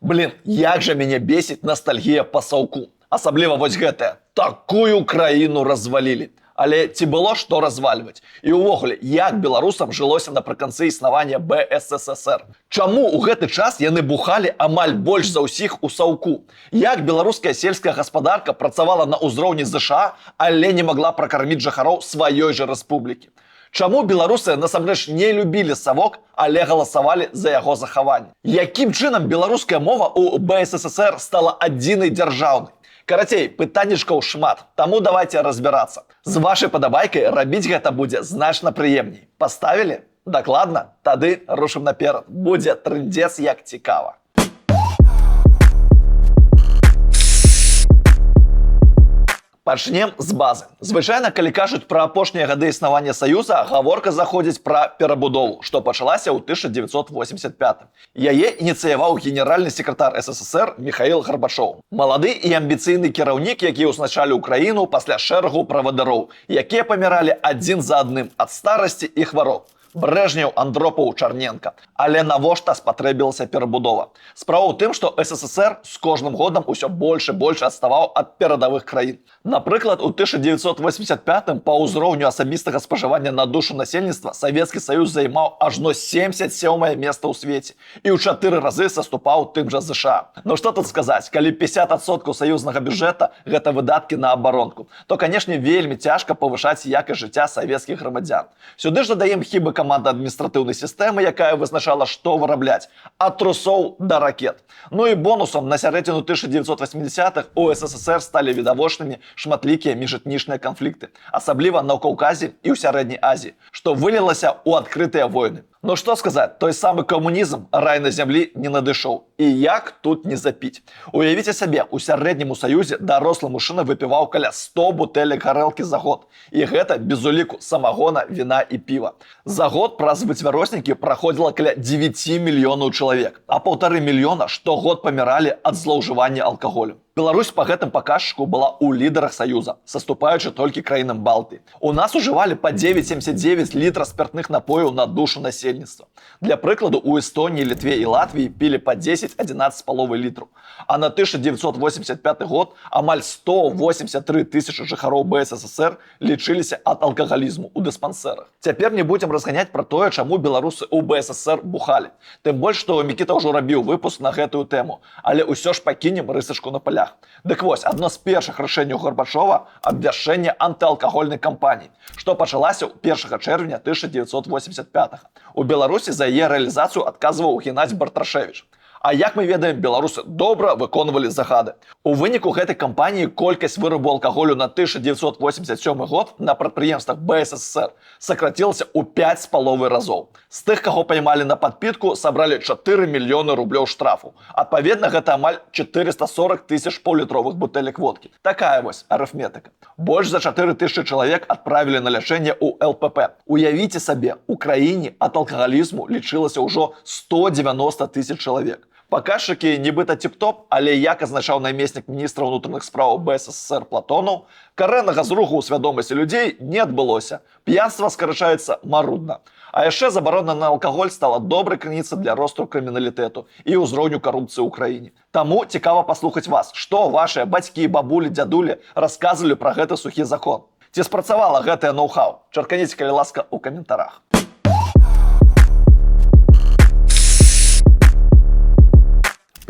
Блин, як жа мяне бесіць ностальгія па саўку. Асабліва вось гэтая. Такую краіну развалілі. Але ці было што развальваць? І ўвогуле, як беларусам жылося напрыканцы існавання БССР? Чаму ў гэты час яны бухалі амаль больш за ўсіх у саўку? Як беларуская сельская гаспадарка працавала на ўзроўні ЗША, але не магла пракарміць жыхароў сваёй жа рэспублікі? Чаму беларусы насамрэч не любілі савок, але галасавалі за яго захаванне? Якім чынам беларуская мова ў БССР стала адзінай дзяржаўнай? Карацей, пытаннічкаў шмат, таму давайте разбірацца. З вашай падабайкай рабіць гэта будзе значна прыемней. Паставілі? Дакладна? Тады рушым наперад. Будзе трындзец як цікава. Пачнем з базы. Звычайна, калі кажуць пра апошнія гады існавання Саюза, гаворка заходзіць пра перабудову, што пачалася ў 1985. Яе ініцыяваў генеральны секретар СССР Михаил Гарбачоў. Малады і амбіцыйны кіраўнік, які ўзначаліў краіну пасля шэрагу правадыроў, якія паміралі адзін за адным ад старасці і хвароб. Брэжнеў, Андропаў, Чарненка. Але навошта спатрэбілася перабудова? Справа ў тым, што СССР з кожным годам усё больш і больш адставаў ад перадавых краін. Напрыклад, у 1985 па ўзроўню асабістага спажывання на душу насельніцтва Савецкі Саюз займаў ажно 77 месца ў свеце і ў чатыры разы саступаў тым жа ЗША. Ну што тут сказаць, калі 50% саюзнага бюджэта гэта выдаткі на абаронку, то, канешне, вельмі цяжка павышаць якасць жыцця савецкіх грамадзян. Сюды ж дадаем хібы каманда адміністратыўнай сістэмы, якая вызначала, што вырабляць, ад трусоў да ракет. Ну і бонусам на сярэдзіну 1980-х у СССР сталі відавочнымі шматлікія міжэтнічныя канфлікты, асабліва на Каўказе і ў Сярэдняй Азіі, што вылілася ў адкрытыя войны. Ну што сказаць, той самы камунізм, рай на зямлі, не надышоў. І як тут не запіць? Уявіце сабе, у сярэднім у Саюзе дарослы мужчына выпіваў каля 100 бутэлек гарэлкі за год. І гэта без уліку самагона, віна і піва. За год праз выцвярознікі праходзіла каля 9 мільёнаў чалавек, а 1,5 мільёна штогод паміралі ад злоўжывання алкаголю. Беларусь па гэтым паказчыку была ў лідарах Саюза, саступаючы толькі краінам Балтыі. У нас ужывалі па 9,79 літра спіртных напояў на душу насельніцтва. Для прыкладу, у Эстоніі, Літве і Латвіі пілі па 10-11,5 літру. А на 1985 год амаль 183 тысячы жыхароў БССР лічыліся ад алкагалізму ў дыспансерах. Цяпер не будзем разганяць пра тое, чаму беларусы ў БССР бухалі. Тым больш, што Мікіта ўжо рабіў выпуск на гэтую тэму, але ўсё ж пакінем рысачку на палях. Дык вось, адно з першых рашэнняў Гарбачова — абвяшчэнне антыалкагольнай кампаніі, што пачалася ў 1 чэрвеня 1985. У Беларусі за яе рэалізацыю адказваў Геннадзь Бартрашевич. А як мы ведаем, беларусы добра выконвалі загады. У выніку гэтай кампаніі колькасць вырабу алкаголю на 1987 год на прадпрыемствах БССР сакрацілася ў 5,5 разоў. З тых, каго паймалі на падпітку, сабралі 4 мільёны рублёў штрафу. Адпаведна, гэта амаль 440 тысяч паўлітровых бутэлек водкі. Такая вось арыфметыка. Больш за 4 тысячы чалавек адправілі на лячэнне ў ЛПП. Уявіце сабе, у краіне ад алкагалізму лічылася ўжо 190 тысяч чалавек. Паказчыкі нібыта тып-топ, але, як азначаў намеснік міністра ўнутраных спраў БССР Платонаў, карэннага зруху ў свядомасці людзей не адбылося. П'янства скарачаецца марудна. А яшчэ забарона на алкаголь стала добрай крыніцай для росту крыміналітэту і ўзроўню карупцыі ў краіне. Таму цікава паслухаць вас, што вашыя бацькі, бабулі, дзядулі расказвалі пра гэты сухі закон. Ці спрацавала гэтае ноу-хау? Чарканіце, калі ласка, у каментарах.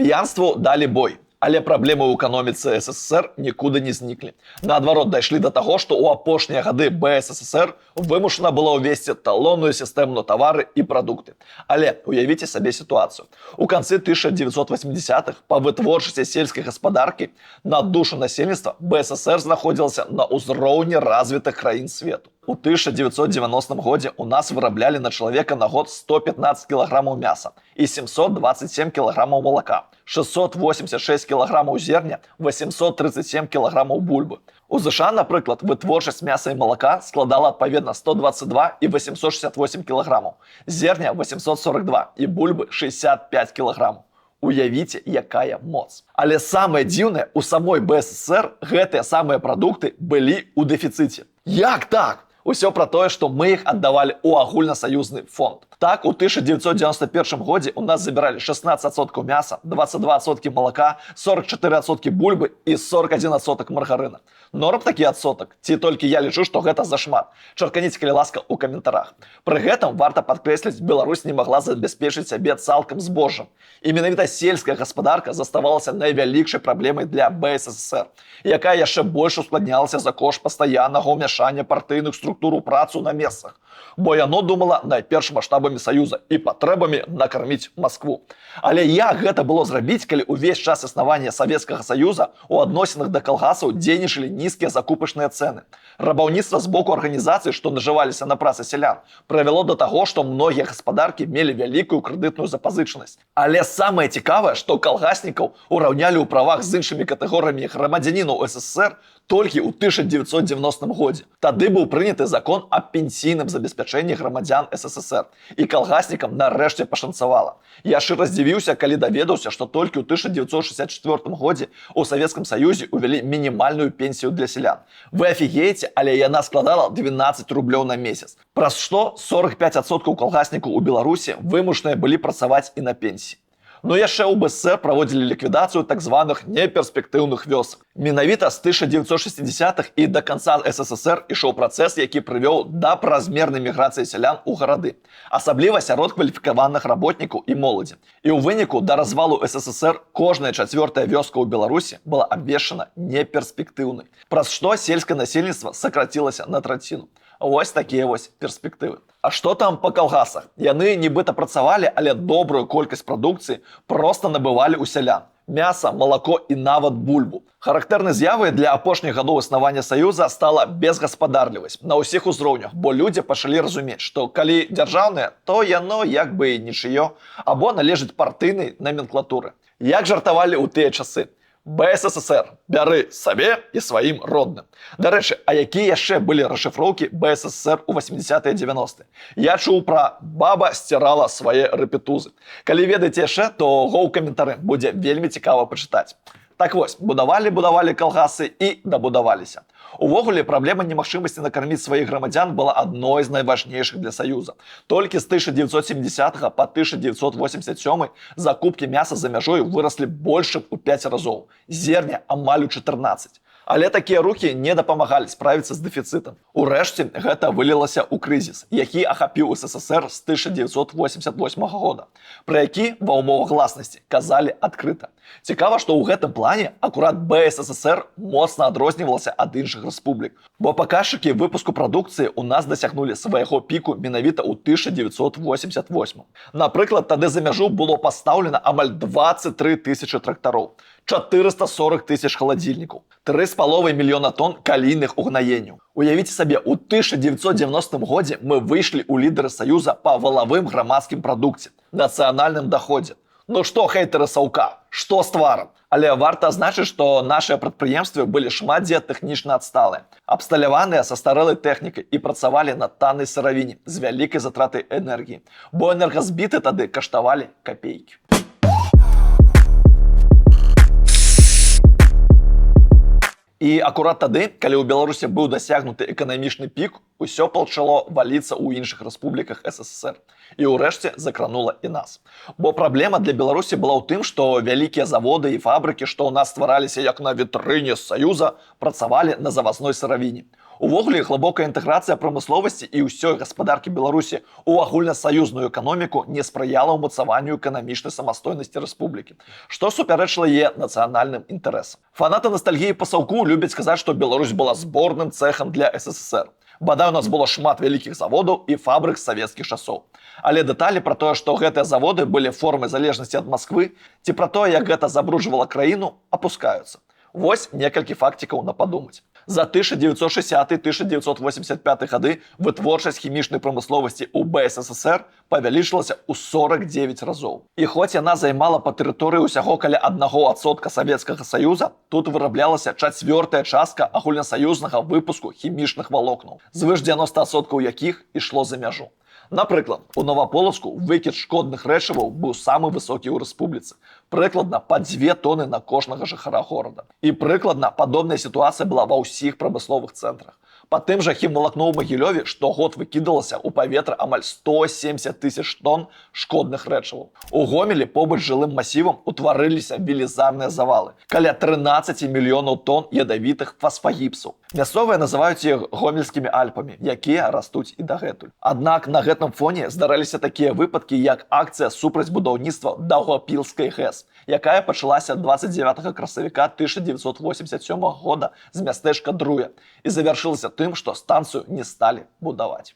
П'янству далі бой. Але праблемы ў эканоміцы СССР нікуды не зніклі. Наадварот, дайшлі да таго, што ў апошнія гады БССР вымушана была ўвесці талонную сістэму на тавары і прадукты. Але уявіце сабе сітуацыю. У канцы 1980-х па вытворчасці сельскай гаспадаркі на душу насельніцтва БССР знаходзілася на ўзроўні развітых краін свету. У 1990 годзе у нас выраблялі на чалавека на год 115 кілаграмаў мяса і 727 кілаграмаў малака, 686 кілаграмаў зерня, 837 кілаграмаў бульбы. У ЗША, напрыклад, вытворчасць мяса і малака складала адпаведна 122 і 868 кілаграмаў, зерня 842 і бульбы 65 кілаграмаў. Уявіце, якая моц. Але самае дзіўнае, у самой БССР гэтыя самыя прадукты былі ў дэфіцыце. Як так? Усё пра тое, што мы іх аддавалі ў агульнасаюзны фонд. Так, у 1991 годзе у нас забіралі 16% мяса, 22% малака, 44% бульбы і 41% маргарына. Норм такі адсотак? Ці толькі я лічу, што гэта зашмат? Чарканіце, калі ласка, у каментарах. Пры гэтым варта падкрэсліць, Беларусь не магла забяспечыць сябе цалкам збожжам. І менавіта сельская гаспадарка заставалася найвялікшай праблемай для БССР, якая яшчэ больш ускладнялася за кошт пастаяннага ўмяшання партыйных структур у працу на месцах. Бо яно думала найперш маштабамі Саюза і патрэбамі накарміць Маскву. Але як гэта было зрабіць, калі ўвесь час існавання Савецкага Саюза у адносінах да калгасаў дзейнічалі нізкія закупачныя цэны? Рабаўніцтва з боку арганізацый, што нажываліся на працы сялян, прывяло да таго, што многія гаспадаркі мелі вялікую крэдытную запазычанасць. Але самае цікавае, што калгаснікаў ураўнялі ў правах з іншымі катэгорыямі грамадзянінаў СССР толькі ў 1990 годзе. Тады быў прыняты закон аб пенсійным забеспячэнні грамадзян СССР. І калгаснікам нарэшце пашанцавала. Я шчыра здзівіўся, калі даведаўся, што толькі ў 1964 годзе у Савецкам Саюзе увялі мінімальную пенсію для сялян. Вы афігееце, але яна складала 12 рублёў на месяц. Праз што 45% калгаснікаў у Беларусі вымушаныя былі працаваць і на пенсіі. Но яшчэ ў БССР праводзілі ліквідацыю так званых неперспектыўных вёсак. Менавіта з 1960-х і да канца СССР ішоў працэс, які прывёў да празмернай міграцыі сялян у гарады, асабліва сярод кваліфікаваных работнікаў і моладзі. І ў выніку да развалу СССР кожная чацвёртая вёска ў Беларусі была абвешчана неперспектыўнай, праз што сельскае насельніцтва сакрацілася на траціну. Вось такія вось перспектывы. А што там па калгасах? Яны нібыта працавалі, але добрую колькасць прадукцыі проста набывалі ў сялян. Мяса, малако і нават бульбу. Характэрнай з'явай для апошніх гадоў існавання Саюза стала безгаспадарлівасць на ўсіх узроўнях, бо людзі пачалі разумець, што калі дзяржаўнае, то яно як бы і нічыё або належыць партыйнай наменклатуры. Як жартавалі ў тыя часы: «БССР бяры сабе і сваім родным». Дарэчы, а якія яшчэ былі расшыфроўкі БССР у 80-е, 90-е? Я чуў пра «баба сцірала свае рэпетузы». Калі ведаеце яшчэ, то го ў каментары, будзе вельмі цікава пачытаць. Так вось, будавалі, будавалі калгасы і дабудаваліся. Увогуле, праблема немагчымасці накарміць сваіх грамадзян была адной з найважнейшых для Саюза. Толькі з 1970 по 1987 закупкі мяса за мяжой выраслі больш чым у 5 разоў. Зерня амаль у 14. Але такія рухі не дапамагалі справіцца з дэфіцытам. Урэшце гэта вылілася ў крызіс, які ахапіў СССР з 1988 года, пра які ва ўмовах гласнасці казалі адкрыта. Цікава, што ў гэтым плане акурат БССР моцна адрознівалася ад іншых рэспублік. Бо паказчыкі выпуску прадукцыі ў нас дасягнулі свайго піку менавіта ў 1988. Напрыклад, тады за мяжу было пастаўлена амаль 23 тысячы трактароў, 440 тысяч халадзільнікаў, 3,5 мільёна тонн калійных угнаенняў. Уявіце сабе, у 1990 годзе мы выйшлі ў лідары Саюза па валавым грамадскім прадукце, нацыянальным доходзе. Ну што, хейтары саўка, што з тварам? Але варта адзначыць, што нашыя прадпрыемствы былі шмат дзе тэхнічна адсталыя, абсталяваныя састарэлай тэхнікай і працавалі на таннай сыравіне з вялікай затратай энергіі, бо энергазбіты тады каштавалі капейкі. І акурат тады, калі ў Беларусі быў дасягнуты эканамічны пік, усё пачало валіцца ў іншых рэспубліках СССР. І ўрэшце закранула і нас. Бо праблема для Беларусі была ў тым, што вялікія заводы і фабрыкі, што ў нас ствараліся як на вітрыне Саюза, працавалі на завазной сыравіне. Увогуле, глыбокая інтэграцыя прамысловасці і ўсёй гаспадаркі Беларусі ў агульнасаюзную эканоміку не спрыяла ўмацаванню эканамічнай самастойнасці рэспублікі, што супярэчыла яе нацыянальным інтарэсам. Фанаты ностальгіі па саўку любяць сказаць, што Беларусь была зборным цэхам для СССР. Бадай, у нас было шмат вялікіх заводаў і фабрык савецкіх часоў. Але дэталі пра тое, што гэтыя заводы былі формай залежнасці ад Масквы, ці пра тое, як гэта забруджвала краіну, апускаюцца. Вось некалькі факцікаў на падумаць. За 1960-1985 гады вытворчасць хімічнай прамысловасці ў БССР павялічылася ў 49 разоў. І хоць яна займала па тэрыторыі ўсяго каля 1% Савецкага Саюза, тут выраблялася чацвёртая частка агульнасаюзнага выпуску хімічных валокнаў, звыш 90% якіх ішло за мяжу. Напрыклад, у Наваполацку выкід шкодных рэчываў быў самы высокі ў рэспубліцы, прыкладна па 2 тоны на кожнага жыхара горада. І прыкладна падобная сітуацыя была ва ўсіх прамысловых цэнтрах. Па тым жа Хімвалакно ў Магілёве штогод выкідалася ў паветра амаль 170 тысяч тонн шкодных рэчываў. У Гомелі побач з жылым масівам утварыліся велізарныя завалы. Каля 13 мільёнаў тонн ядавітых фасфагіпсаў. Мясцовыя называюць іх Гомельскімі Альпамі, якія растуць і дагэтуль. Аднак на гэтым фоне здараліся такія выпадкі, як акцыя супраць будаўніцтва Даўгапілскай ГЭС, якая пачалася 29 красавіка 1987 года з мястэчка Друя і завяршылася тым, што станцыю не сталі будаваць.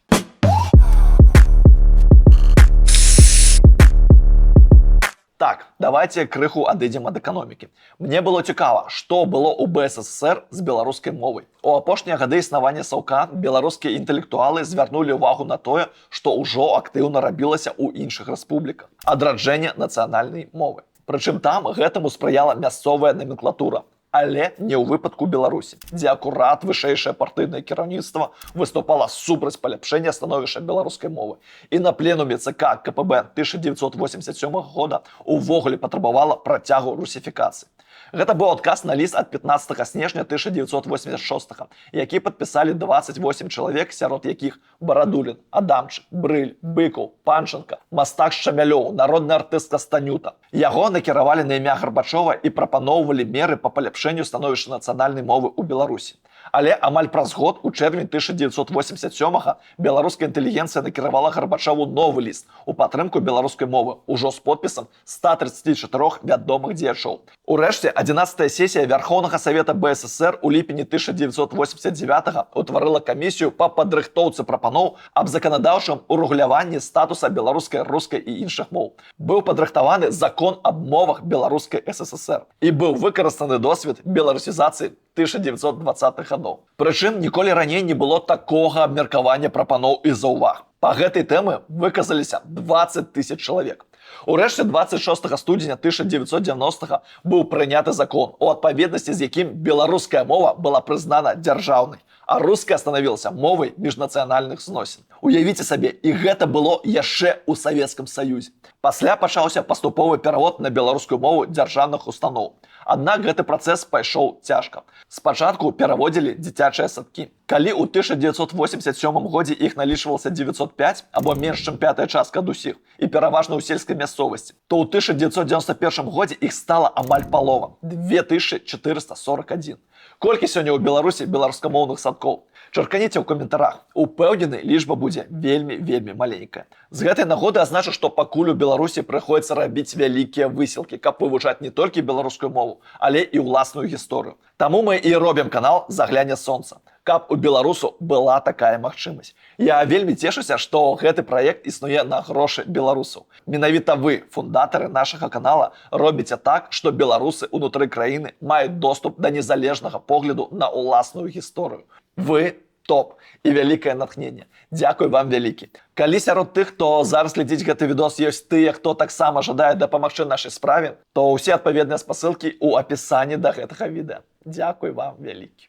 Так, давайте крыху адыдзем ад эканомікі. Мне было цікава, што было ў БССР з беларускай мовай. У апошнія гады існавання саўка беларускія інтэлектуалы звярнулі ўвагу на тое, што ўжо актыўна рабілася ў іншых рэспубліках. Адраджэнне нацыянальнай мовы. Прычым там гэтаму спрыяла мясцовая наменклатура, але не ў выпадку Беларусі, дзе акурат вышэйшае партыйнае кіраўніцтва выступала супраць паляпшэння становішча беларускай мовы. І на пленуме ЦК КПБ 1987 года увогуле патрабавала працягу русіфікацыі. Гэта быў адказ на ліст ад 15 снежня 1986, які падпісалі 28 чалавек, сярод якіх Барадулін, Адамчык, Брыль, Быкаў, Панчанка, мастак Шчамялёў, народная артыстка Станюта. Яго накіравалі на імя Гарбачова і прапаноўвалі меры па паляпшэнню становішча нацыянальнай мовы ў Беларусі. Але амаль праз год, у чэрвені 1987, беларуская інтэлігенцыя накіравала Гарбачову новы ліст у падтрымку беларускай мовы ўжо з подпісам 134 вядомых дзеячоў. Урэшце 11 сесія Вярхоўнага Савета БССР у ліпені 1989 утварыла камісію па падрыхтоўцы прапаноў аб заканадаўчым урэгуляванні статуса беларускай, рускай і іншых моў. Быў падрыхтаваны закон аб мовах Беларускай СССР і быў выкарыстаны досвед беларусізацыі 1920-х гадоў. Прычым ніколі раней не было такога абмеркавання прапаноў і заўваг. Па гэтай тэмы выказаліся 20 тысяч чалавек. Урэшце 26 студзеня 1990 быў прыняты закон, у адпаведнасці з якім беларуская мова была прызнана дзяржаўнай, а руская станавілася мовай міжнацыянальных зносін. Уявіце сабе, і гэта было яшчэ ў Савецкім Саюзе. Пасля пачаўся паступовы перавод на беларускую мову дзяржаўных устаноў. Аднак гэты працэс пайшоў цяжка. Спачатку пераводзілі дзіцячыя садкі. Калі ў 1987 годзе іх налічвалася 905 або менш, чым пятая частка ад усіх, і пераважна ў сельскай мясцовасці, то ў 1991 годзе іх стала амаль палова — 2441. Колькі сёння ў Беларусі беларускамоўных садкоў? Чарканіце ў каментарах. Упэўнены, лічба будзе вельмі, вельмі маленькая. З гэтай нагоды азначу, што пакуль у Беларусі прыходзіцца рабіць вялікія высілкі, каб вывучаць не толькі беларускую мову, але і ўласную гісторыю. Таму мы і робім канал «Загляне сонца», каб у беларусу была такая магчымасць. Я вельмі цешуся, што гэты праект існуе на грошы беларусаў. Менавіта вы, фундатары нашага канала, робіце так, што беларусы ўнутры краіны маюць доступ да незалежнага погляду на ўласную гісторыю. Вы топ і вялікае натхненне. Дзякуй вам вялікі. Калі сярод тых, хто зараз глядзіць гэты відос, ёсць тыя, хто таксама жадае дапамагчы нашай справе, то ўсе адпаведныя спасылкі ў апісанні да гэтага відэа. Дзякуй вам вялікі.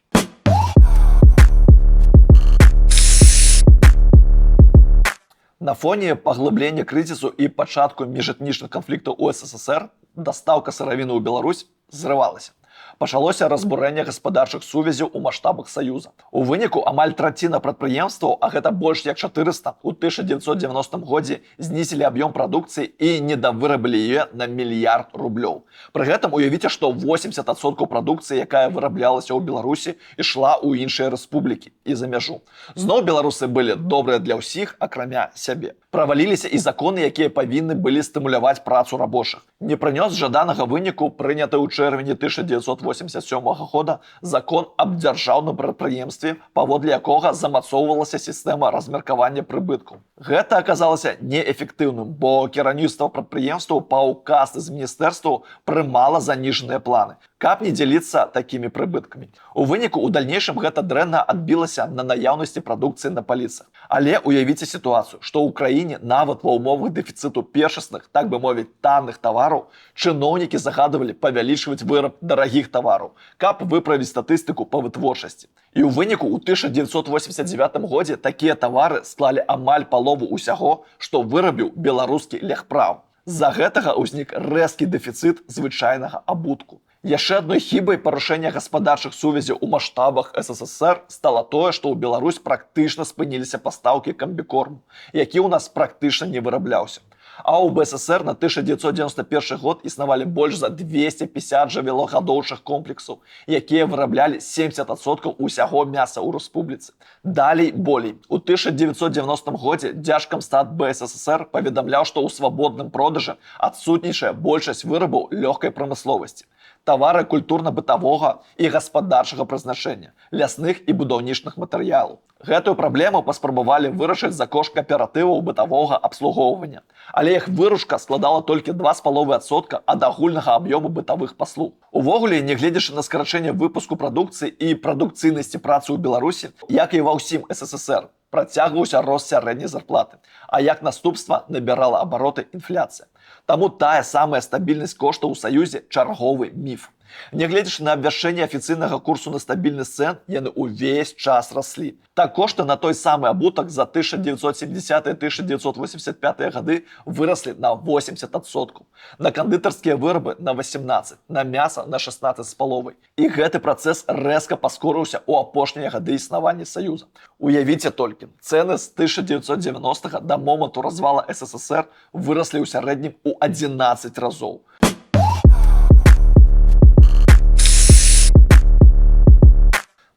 На фоне паглыблення крызісу і пачатку міжэтнічных канфліктаў у СССР дастаўка сыравіны ў Беларусь зрывалася. Пачалося разбурэнне гаспадарчых сувязяў у маштабах Саюза. У выніку амаль траціна прадпрыемстваў, а гэта больш як 400, у 1990 годзе знізілі аб'ём прадукцыі і недавырабілі яе на мільярд рублёў. Пры гэтым уявіце, што 80% прадукцыі, якая выраблялася ў Беларусі, ішла ў іншыя рэспублікі і за мяжу. Зноў беларусы былі добрыя для ўсіх, акрамя сябе. Праваліліся і законы, якія павінны былі стымуляваць працу рабочых. Не прынёс жаданага выніку прыняты ў чэрвені 1987 года закон аб дзяржаўным прадпрыемстве, паводле якога замацоўвалася сістэма размеркавання прыбытку. Гэта аказалася неэфектыўным, бо кіраўніцтва прадпрыемстваў па указ з міністэрстваў прымала заніжаныя планы, каб не дзяліцца такімі прыбыткамі. У выніку у дальнейшым гэта дрэнна адбілася на наяўнасці прадукцыі на паліцах. Але уявіце сітуацыю, што ў краіне нават ва ўмовах дэфіцыту першасных, так бы мовіць, танных тавараў, чыноўнікі загадывалі павялічваць выраб дарагіх тавараў, каб выправіць статыстыку па вытворчасці. І ў выніку ў 1989 годзе такія тавары склалі амаль палову ўсяго, што вырабіў беларускі легпрам. З-за гэтага ўзнік рэзкі дэфіцыт звычайнага абутку. Яшчэ адной хібай парушэння гаспадарчых сувязяў у маштабах СССР стала тое, што ў Беларусь практычна спыніліся пастаўкі камбікорму, які ў нас практычна не вырабляўся. А ў БССР на 1991 год існавалі больш за 250 жывёлагадоўчых комплексаў, якія выраблялі 70% усяго мяса ў рэспубліцы. Далей болей. У 1990 годзе Дзяржкамстат БССР паведамляў, што ў свабодным продажы адсутнічае большасць вырабаў лёгкай прамысловасці, тавары культурна-бытавога і гаспадарчага прызначэння, лясных і будаўнічных матэрыялаў. Гэтую праблему паспрабавалі вырашыць за кошт кааператываў бытавога абслугоўвання. Але іх выручка складала толькі 2,5% ад агульнага аб'ёму бытавых паслуг. Увогуле, нягледзячы на скарачэнне выпуску прадукцыі і прадукцыйнасці працы ў Беларусі, як і ва ўсім СССР, працягваўся рост сярэдняй зарплаты, а як наступства набірала абароты інфляцыя. Таму тая самая стабільнасць коштаў у Саюзе — чарговы міф. Нягледзячы на абвяшчэнне афіцыйнага курсу на стабільнасць цэн, яны ўвесь час раслі. Так, кошты на той самы абутак за 1970-1985 гады выраслі на 80%. На кандытарскія вырабы на 18, на мяса на 16,5. І гэты працэс рэзка паскорыўся ў апошнія гады існавання Саюза. Уявіце толькі, цэны з 1990 да моманту развала СССР выраслі ў сярэднім у 11 разоў.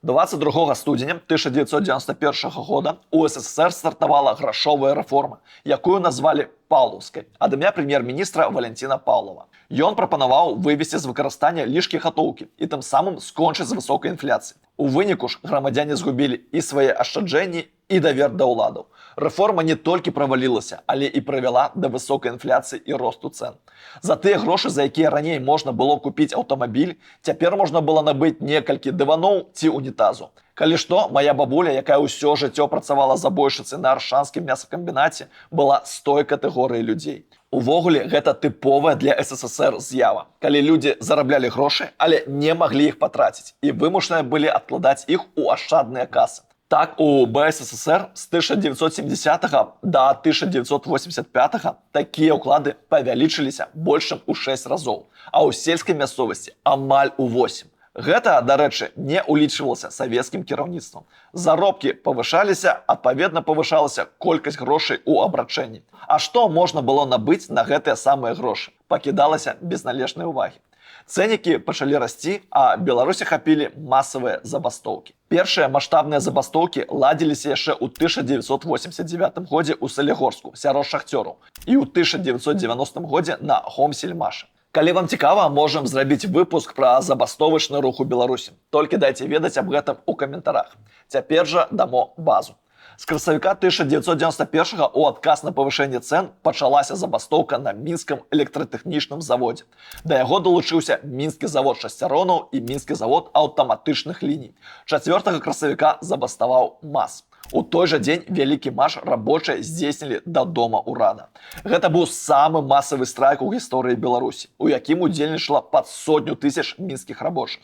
22 студзеня 1991 года у СССР стартавала грашовая рэформа, якую назвалі Паўлаўскай ад імя прэм'ер-міністра Валянціна Паўлава. Ён прапанаваў вывесці з выкарыстання лішкі гатоўкі і тым самым скончыць з высокай інфляцыяй. У выніку ж грамадзяне згубілі і свае ашчаджэнні, і давер да ўладаў. Рэформа не толькі правалілася, але і прывяла да высокай інфляцыі і росту цэн. За тыя грошы, за якія раней можна было купіць аўтамабіль, цяпер можна было набыць некалькі дываноў ці унітазу. Калі што, моя бабуля, якая ўсё жыццё працавала забойшчыцай на Аршанскім мясакамбінаце, была з той катэгорыі людзей. Увогуле, гэта тыповая для СССР з'ява, калі людзі зараблялі грошы, але не маглі іх патраціць і вымушаныя былі адкладаць іх у ашчадныя касы. Так, у БССР з 1970 до 1985 такія ўклады павялічыліся больш чым у 6 разоў, а ў сельскай мясцовасці амаль у 8. Гэта, дарэчы, не ўлічвалася савецкім кіраўніцтвам. Заробкі павышаліся, адпаведна павышалася колькасць грошай у абрачэнні. А што можна было набыць на гэтыя самыя грошы, пакідалася без належнай увагі. Цэнікі пачалі расці, а Беларусі хапілі масавыя забастоўкі. Першыя маштабныя забастоўкі ладзіліся яшчэ ў 1989 годзе ў Салігорску сярод шахцёраў і ў 1990 годзе на Гомсельмашы. Калі вам цікава, можам зрабіць выпуск пра забастовачны рух у Беларусі. Толькі дайце ведаць аб гэтым у каментарах. Цяпер жа дамо базу. З красавіка 1991 у адказ на павышэнне цэн пачалася забастоўка на Мінскім электратэхнічным заводзе. Да яго далучыўся Мінскі завод шасцяронаў і Мінскі завод аўтаматычных ліній. 4 красавіка забаставаў МАЗ. У той жа дзень вялікі марш рабочыя здзейснілі да дома ўрада. Гэта быў самы масавы страйк у гісторыі Беларусі, у якім удзельнічала пад сотню тысяч мінскіх рабочых.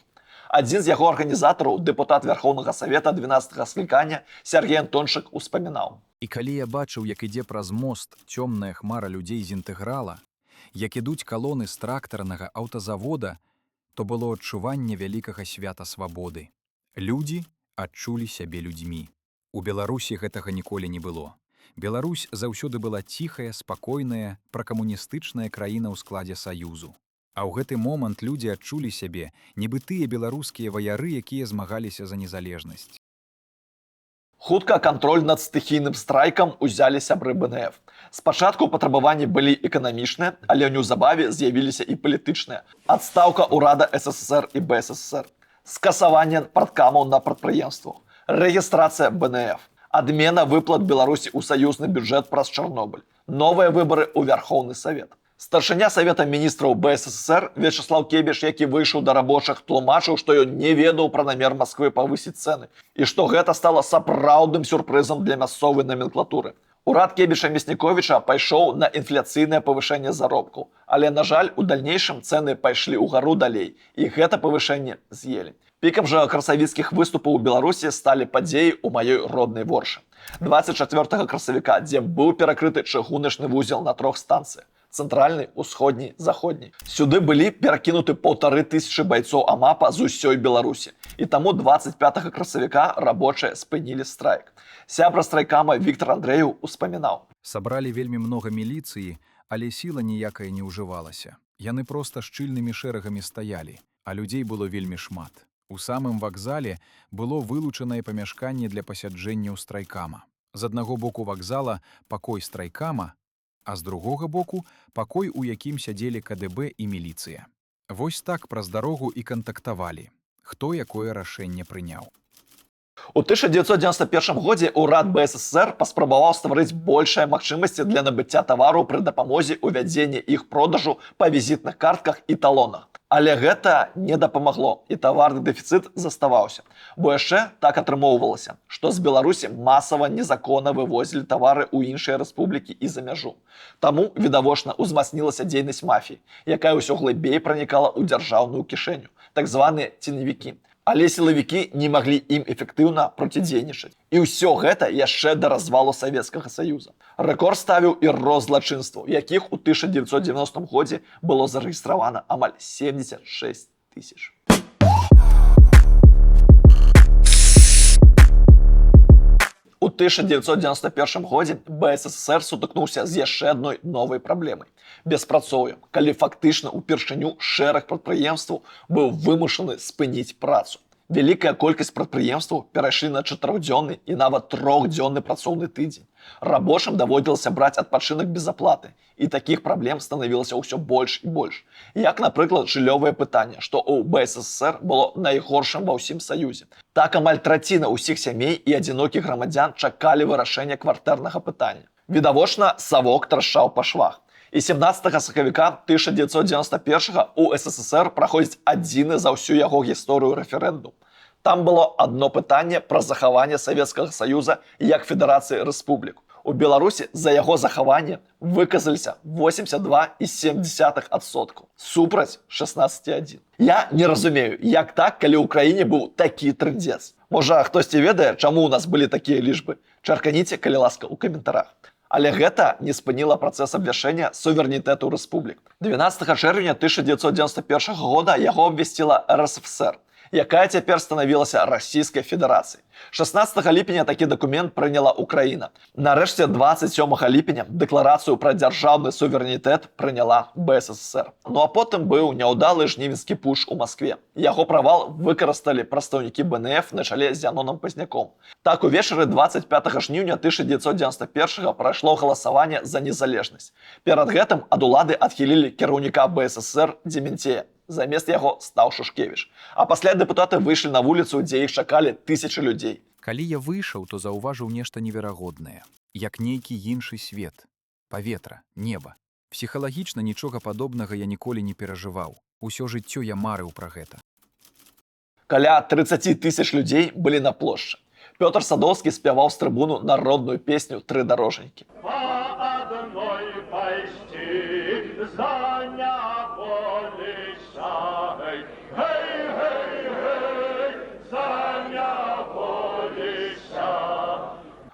Адзін з яго арганізатараў, дэпутат Вярхоўнага Савета 12 склікання Сяргей Антончык, успамінаў. І калі я бачыў, як ідзе праз мост цёмная хмара людзей з «Інтэграла», як ідуць калоны з трактарнага аўтазавода, то было адчуванне вялікага свята свабоды. Людзі адчулі сябе людзьмі. У Беларусі гэтага ніколі не было. Беларусь заўсёды была ціхая, спакойная, пракамуністычная краіна ў складзе Саюзу. А ў гэты момант людзі адчулі сябе, нібы тыя беларускія ваяры, якія змагаліся за незалежнасць. Хутка кантроль над стыхійным страйкам узялі сябры БНФ. Спачатку патрабаванні былі эканамічныя, але неўзабаве з'явіліся і палітычныя. Адстаўка ўрада СССР і БССР, скасаванне парткамаў на прадпрыемствах, рэгістрацыя БНФ, адмена выплат Беларусі ў саюзны бюджэт праз Чарнобыль, новыя выбары ў Вярхоўны Савет. Старшыня Савета міністраў БССР Вячаслаў Кебіш, які выйшаў да рабочых, тлумачыў, што ён не ведаў пра намер Масквы павысіць цэны і што гэта стала сапраўдным сюрпрызам для мясцовай наменклатуры. Урад Кебіча Мясніковіча пайшоў на інфляцыйнае павышэнне заробкаў, але, на жаль, у дальнейшым цэны пайшлі ўгару далей, і гэта павышэнне з'елі. Пікам жа красавіцкіх выступаў у Беларусі сталі падзеі ў маёй роднай Воршы. 24 красавіка, дзе быў перакрыты чыгуначны вузел на трох станцыях: цэнтральны, усходні, заходні. Сюды былі перакінуты 1500 байцоў АМАПа з усёй Беларусі. І таму 25 красавіка рабочыя спынілі страйк. Сябра страйкама Віктор Андрэеў успамінаў. Сабралі вельмі многа міліцыі, але сіла ніякая не ўжывалася. Яны проста шчыльнымі шэрагамі стаялі, а людзей было вельмі шмат. У самым вакзале было вылучанае памяшканне для пасяджэнняў страйкама. З аднаго боку вакзала пакой страйкама, а з другога боку пакой, у якім сядзелі КДБ і міліцыя. Вось так праз дарогу і кантактавалі, хто якое рашэнне прыняў. У 1991 годзе ўрад БССР паспрабаваў стварыць большыя магчымасці для набыцця тавару пры дапамозе ўвядзення іх продажу па візітных картках і талонах. Але гэта не дапамагло, і таварны дэфіцыт заставаўся. Бо яшчэ так атрымоўвалася, што з Беларусі масава незаконна вывозілі тавары ў іншыя рэспублікі і за мяжу. Таму, відавочна, узмацнілася дзейнасць мафіі, якая ўсё глыбей пранікала ў дзяржаўную кішэню, так званыя ценевікі. Але сілавікі не маглі ім эфектыўна процідзейнічаць. І ўсё гэта яшчэ да развалу Савецкага Саюза. Рэкорд ставіў і рост злачынстваў, якіх у 1990 годзе было зарэгістравана амаль 76 тысяч. У 1991 годзе БССР сутыкнуўся з яшчэ адной новай праблемай — беспрацоўем, калі фактычна ўпершыню шэраг прадпрыемстваў быў вымушаны спыніць працу. Вялікая колькасць прадпрыемстваў перайшлі на чатырохдзённы і нават трохдзённы працоўны тыдзень. Рабочым даводзілася браць адпачынак без аплаты, і такіх праблем станавілася ўсё больш і больш. Як, напрыклад, жыллёвае пытанне, што ў БССР было найгоршым ва ўсім саюзе. Так амаль траціна ўсіх сямей і адзінокіх грамадзян чакалі вырашэння кватэрнага пытання. Відавочна, савок трашчаў па швах. І 17 сакавіка 1991 у СССР праходзіць адзіны за ўсю яго гісторыю рэферэндум. Там было адно пытанне пра захаванне Савецкага Саюза як федэрацыі рэспублік. У Беларусі за яго захаванне выказаліся 82,7%, супраць 16,1. Я не разумею, як так, калі ў краіне быў такі трындзец. Можа, хтосьці ведае, чаму ў нас былі такія лічбы? Чарканіце, калі ласка, у каментарах. Але гэта не спыніла працэс абвяшчэння суверэнітэту рэспублік. 12 чэрвеня 1991 года яго абвясціла РСФСР, якая цяпер станавілася Расійскай Федэрацыяй. 16 ліпеня такі дакумент прыняла Украіна. Нарэшце 27 ліпеня дэкларацыю пра дзяржаўны суверэнітэт прыняла БССР. Ну а потым быў няўдалы жнівенскі пуч у Маскве. Яго правал выкарысталі прадстаўнікі БНФ на чале з Зянонам Пазняком. Так увечары 25 жніўня 1991 прайшло галасаванне за незалежнасць. Перад гэтым ад улады адхілілі кіраўніка БССР Дземянцея. Замест яго стаў Шушкевіч. А пасля дэпутаты выйшлі на вуліцу, дзе іх чакалі тысячы людзей. Калі я выйшаў, то заўважыў нешта неверагоднае, як нейкі іншы свет, паветра, неба. Псіхалагічна нічога падобнага я ніколі не перажываў. Усё жыццё я марыў пра гэта. Каля 30 тысяч людзей былі на плошчы. Пётр Садоўскі спяваў з трыбуну народную песню «Тры дарожанькі». Па адной пайсці за няволіся, гей, гей, гей, гей, за няволіся.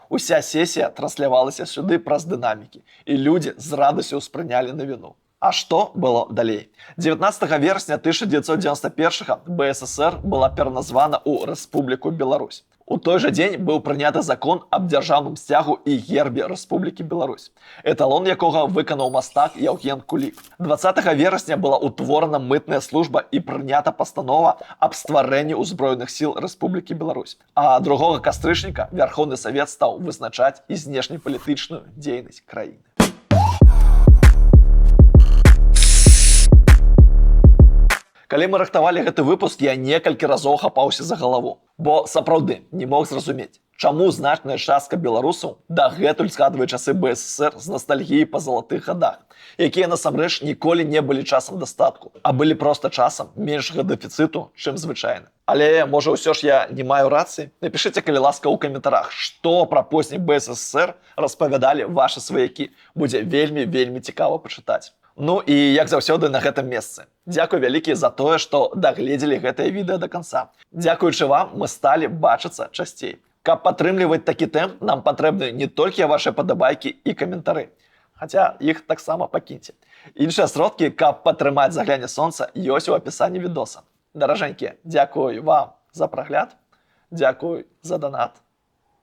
Уся сесія транслявалася сюды праз дынамікі, і людзі з радасцю ўспрынялі навіну. А што было далей? 19 верасня 1991 БССР была пераназвана ў Рэспубліку Беларусь. У той жа дзень быў прыняты закон аб дзяржаўным сцягу і гербе Рэспублікі Беларусь, эталон якога выканаў мастак Яўген Кулік. 20 верасня была ўтворана мытная служба і прынята пастанова аб стварэнні ўзброеных сіл Рэспублікі Беларусь. А 2 кастрычніка Вярхоўны Савет стаў вызначаць і знешнепалітычную дзейнасць краіны. Калі мы рыхтавалі гэты выпуск, я некалькі разоў хапаўся за галаву, бо сапраўды не мог зразумець, Чаму значная частка беларусаў дагэтуль згадвае часы БССР з ностальгіяй па залатых гадах, якія насамрэч ніколі не былі часам дастатку, а былі проста часам меншага дэфіцыту, чым звычайна? Але, можа, ўсё ж я не маю рацыі? Напішыце, калі ласка, ў каментарах, што пра позні БССР распавядалі вашы сваякі. Будзе вельмі, вельмі цікава пачытаць. Ну і, як заўсёды, на гэтым месцы. Дзякуй вялікі за тое, што дагледзелі гэтае відэа да канца. Дзякуючы вам мы сталі бачыцца часцей. Каб падтрымліваць такі тэмп, нам патрэбны не толькі вашы падабайкі і каментары. Хаця іх таксама пакіньце. Іншыя сродкі, каб падтрымаць «Загляне сонца», ёсць у апісанні відоса. Даражэнькія, дзякую вам за прагляд, дзякуй за данат.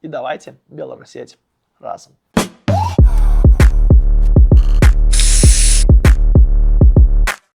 І давайте беларусець разам.